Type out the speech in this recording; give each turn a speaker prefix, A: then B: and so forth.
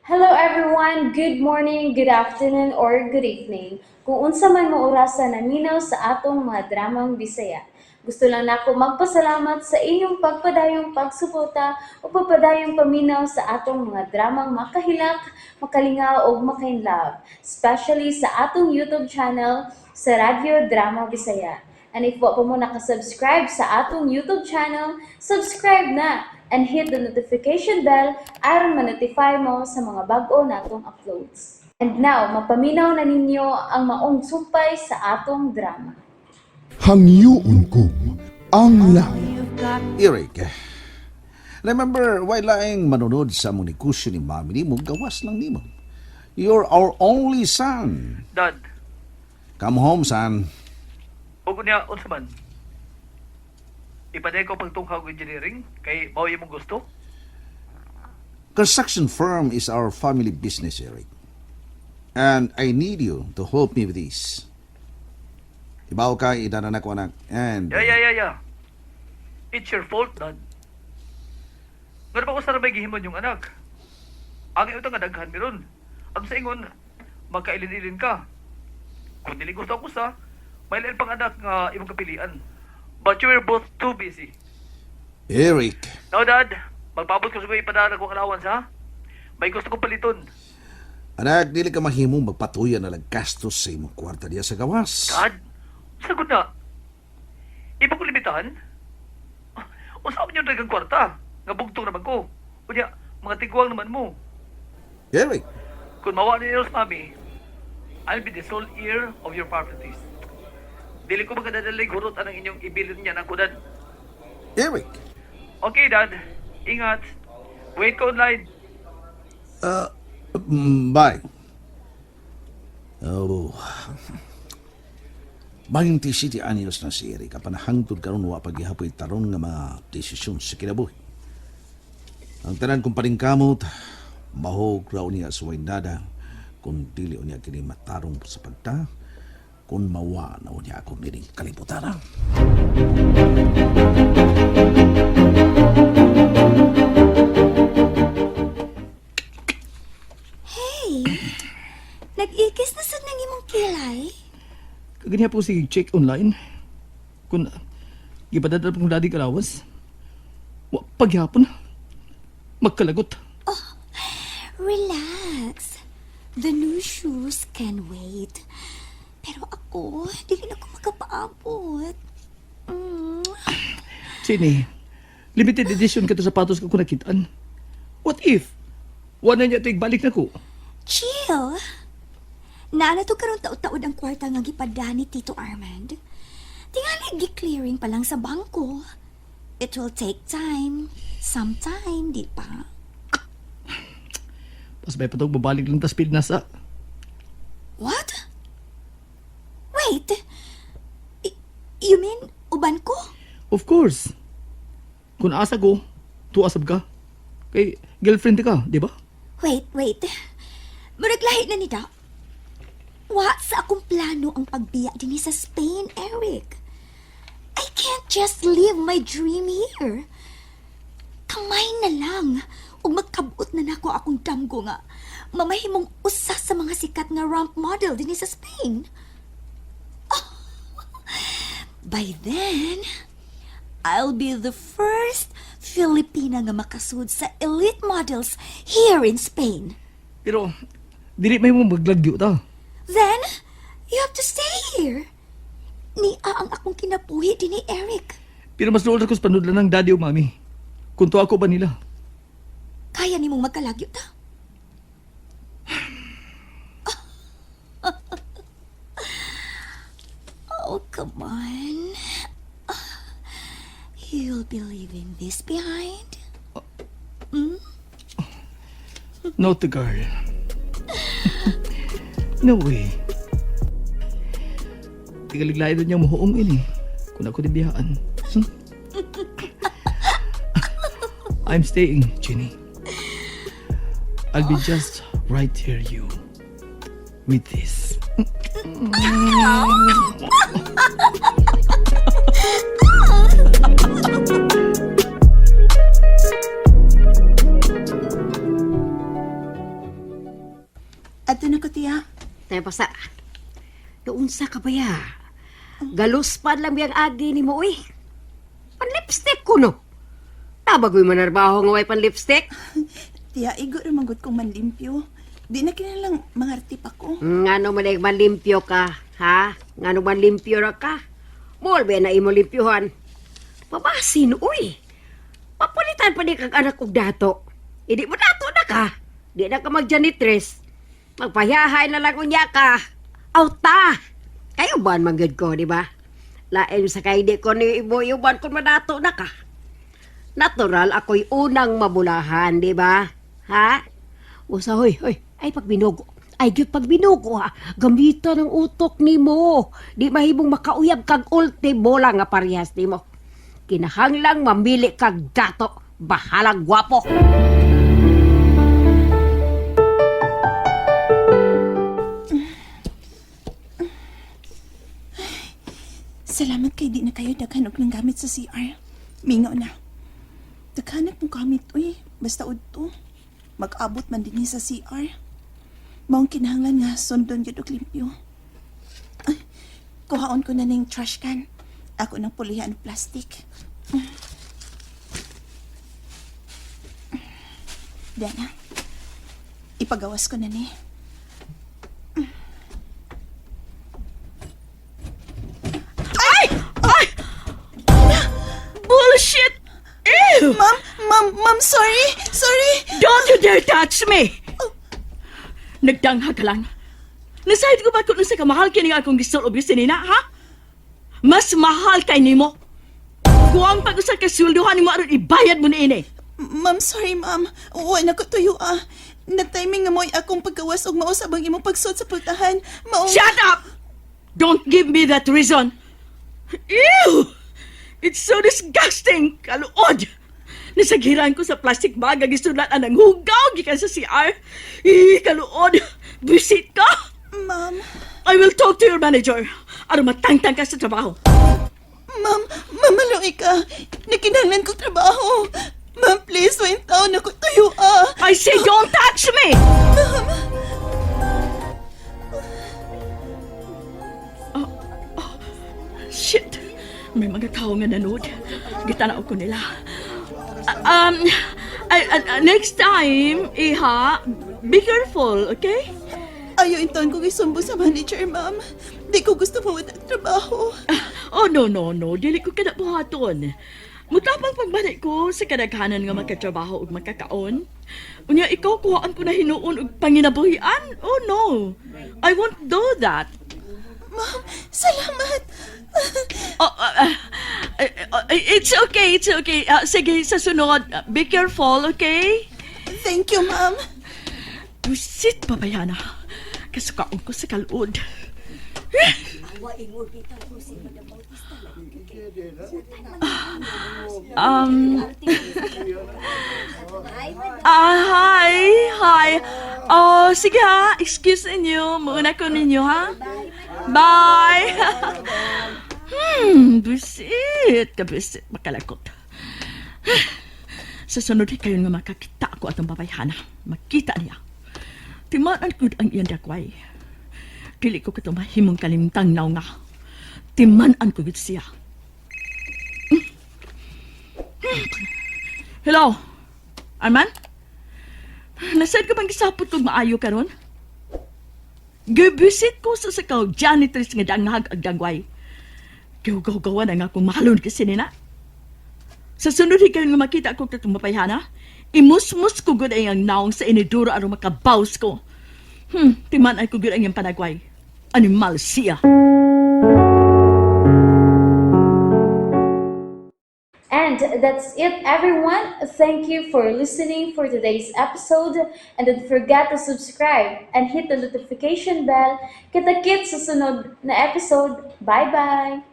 A: Hello everyone! Good morning, good afternoon, or good evening. Kung unsa man mo orasa naminaw sa atong mga dramang Bisaya. Gusto lang nako magpasalamat sa inyong pagpadayong pagsuporta o pagpadayong paminaw sa atong mga dramang makahilak, makalingaw ug makainlove, especially sa atong YouTube channel sa Radyo Drama Bisaya. And if wa pa mo nakasubscribe sa atong YouTube channel, subscribe na and hit the notification bell aron ma-notify mo sa mga bag-o natong uploads. And now, mapaminaw na ninyo ang maong sumpay sa atong drama.
B: Hangyoon ko ang langit.
C: Eric, remember, way laing manunod sa among negosyo ni mami nimo, gawas lang nimo. You're our only son.
D: Dad,
C: Come home, son.
D: ug unya unsa man? Ipaday ko pagtungha og engineering kay mao imong gusto?
C: Construction firm is our family business, Eric. And I need you to help me with this. Ibaw ka, idanan ako, anak. And
D: Yeah. It's your fault, Dad. Ngano ba usa ra may gihimon yung anak? Ang utang nga daghan meron. Ang sa ingon, magkailin-ilin ka. Kung dili gusto ako sa, may lain pang anak nga imong kapilian. But you were both too busy.
C: Eric,
D: Now, Dad, magpaabot ko sa kuya ipadala kong allowance, ha? May gusto kong paliton.
C: Anak, dili ka mahimong magpatuyan na lang gastos sa imong kwarta diya sa gawas.
D: Dad, sagot na. Iba ko limitahan? Unsa man yung daghang kwarta? Nga bugtong naman ko. Unya, mga tigwang naman mo.
C: Eric,
D: Kung mawa ninyo sa mami, I'll be the sole heir of your properties. Dili ko magkadadalig hurot anang inyong ibilin niya ng kudan.
C: Eric,
D: Okay, Dad. Ingat. Wait ko online.
C: Bye. Oh. 27 anyos na si Eric. Apan hangtod karon wa pagihapoy taron nga mga desisyon sa kinabuhi. Ang tanan kong paningkamot, mahog raw niya sa nada, kung dili niya kini matarong sa pagta, kung mawa na niya ako nining kalibutan.
E: Hey, nag-ikis na sad nang imong kilay.
D: Kaganiha po sige check online. Kung gipadadala po kong daddy kalawas, wa paghapon. Magkalagot.
E: Relax. The new shoes can wait. Pero ako, dili na ko makapaabot.
D: Sini, limited edition kato sapatos ko kung nakitaan. What if? Wala niya ito ibalik na ko.
E: Chill. Naana to karon taod-taod ang kwarta nga gipada ni Tito Armand. Tingali gi-clearing pa lang sa bangko. It will take time. Some time, di pa?
D: Pas may patog, babalik lang tas na sa.
E: What? Wait. You mean, uban ko?
D: Of course. Kung asa ko, tuasab ka. Kay girlfriend ka, di ba?
E: Wait, wait. Murag lahi na ni da. Wa sa akong plano ang pagbiya dinhi sa Spain, Eric. I can't just live my dream here. Kamay na lang ug magkabuot na nako akong damgo nga mamahimong usa sa mga sikat nga ramp model dinhi sa Spain. By then, I'll be the first Filipina nga makasud sa elite models here in Spain.
D: Pero, dili may mo maglagyo ta.
E: Then, you have to stay here. Nia ang akong kinabuhi dinhi, Eric.
D: Pero mas duol ko sa panudlan ng daddy o mami. Kung tuwa ko ba nila?
E: Kaya nimong magkalagyo ta. Oh, come on. You'll be leaving this behind.
D: Not the girl. No way. Tigaliglayo doon niya muhuong ini. Kung ako dibiyaan. I'm staying, Ginny. I'll be just right here, you. With this.
F: Dito na ko, tiya.
G: Tayo pasa. Doon sa ka ba ya? Galuspan lang biyang agi ni mo, uy. Pan-lipstick ko, no? Tabagoy manarbaho nga way pan-lipstick.
F: Tiya, igo ramangod kong manlimpyo. Di na kinalang mangartip ako.
G: Ngano man ay manlimpyo ka, ha? Ngano manlimpyo ra ka? Mol ba na imo limpyohan? Pabasin, uy. Papulitan pa ni kag anak og dato. Hindi mo dato na ka. Di na ka magjanitres. Magpahiyahay na lang unya ka. Awta! Kayo ba man gyud ko, di ba? Lain sa kay di ko ni imo uban kung madato na ka. Natural ako'y unang mabulahan, di ba? Ha? Usa, hoy, hoy, ay pagbinugo. Ay, gyud pagbinugo, ha. Gamitan ang utok nimo. Di mahimong makauyab kag ultimo lang nga parehas nimo. Kinahanglang mamili kag dato. Bahalang gwapo.
F: Salamat kay di na kayo daghan og nang gamit sa CR. Mingaw na. Daghan mong gamit, uy. Basta udto. Mag-abot man din sa CR. Maong kinahanglan nga sundon gyud og limpyo. Ay, kuhaon ko na ning trash can. Ako nang pulihan og plastic. Diana, ipagawas ko na ni.
H: Bullshit! Ew!
F: Ma'am, ma'am, ma'am, sorry, sorry.
H: Don't you dare touch me! Nagdangha ka lang. Nasahid ko ba kung unsa ka mahal kini nga akong gisul og sinina, ha? Mas mahal kay nimo. Kuwang pag-usa ka sweldohan nimo aron ibayad mo niini.
F: Ma'am, sorry, ma'am. Wa na ko tuyo ah. Na-timing nga mo'y akong paggawas og mausab ang imong pagsuot sa pultahan. Mao.
H: Shut up! Don't give me that reason. Ew! It's so disgusting! Kaluod! Nasagiran ko sa plastic bag ang gisulat ang hugaw gikan sa CR. Eh, kaluod! Bisit ka!
F: Ma'am,
H: I will talk to your manager. Aron matangtang ka sa trabaho.
F: ma'am, ma'am, maluoy ka. Nakinahanglan kong trabaho. Ma'am, please, wa taon na ko tuyo ah.
H: I say don't touch me! Oh, oh, shit. May mga tao nga nanood. Gitanaw ko nila. Next time, iha, be careful, okay?
F: Ayaw intaon kong isumbo sa manager, ma'am. Di ko gusto mawala ang trabaho.
H: Oh, no, no, no. Dili ko kada buhaton. Mutapang pagbalik ko sa kadaghanan nga magkatrabaho ug magkakaon. Unya ikaw kuhaan ko na hinuon og panginabuhian. Oh no. I won't do that.
F: Ma'am, salamat.
H: Oh, it's okay, it's okay. Sige, sa sunod, be careful, okay?
F: Thank you, ma'am.
H: Busit, babayana. Kasukaon ko sa kaluod. Hi, hi. Oh, sige ha, excuse ninyo. Muna ko ninyo ha. Bye. Busit. Kabusit, makalakot. Sa sunod kayo nga makakita ako atong babayhana. Makita niya. Timaan ko ang iyang dakway. Dili ko kato mahimong kalimtang naw nga. Timan-an ko gud siya. Hello? Arman? Nasad ka bang gisapot kog maayo karon? Gibisit ko sa sakaw janitress nga danghag ag dangway. Gihugaw-gawa na nga akong mahalon kasi nina. Sa sunod higayon nga makita ko katong mapayhana, imusmus ko gud ang naong sa iniduro aron makabaws ko. Timan ay ko gud ang iyang panagway. Animal siya.
A: And that's it, everyone. Thank you for listening for today's episode. And don't forget to subscribe and hit the notification bell. Kita-kits sa sunod na episode. Bye-bye!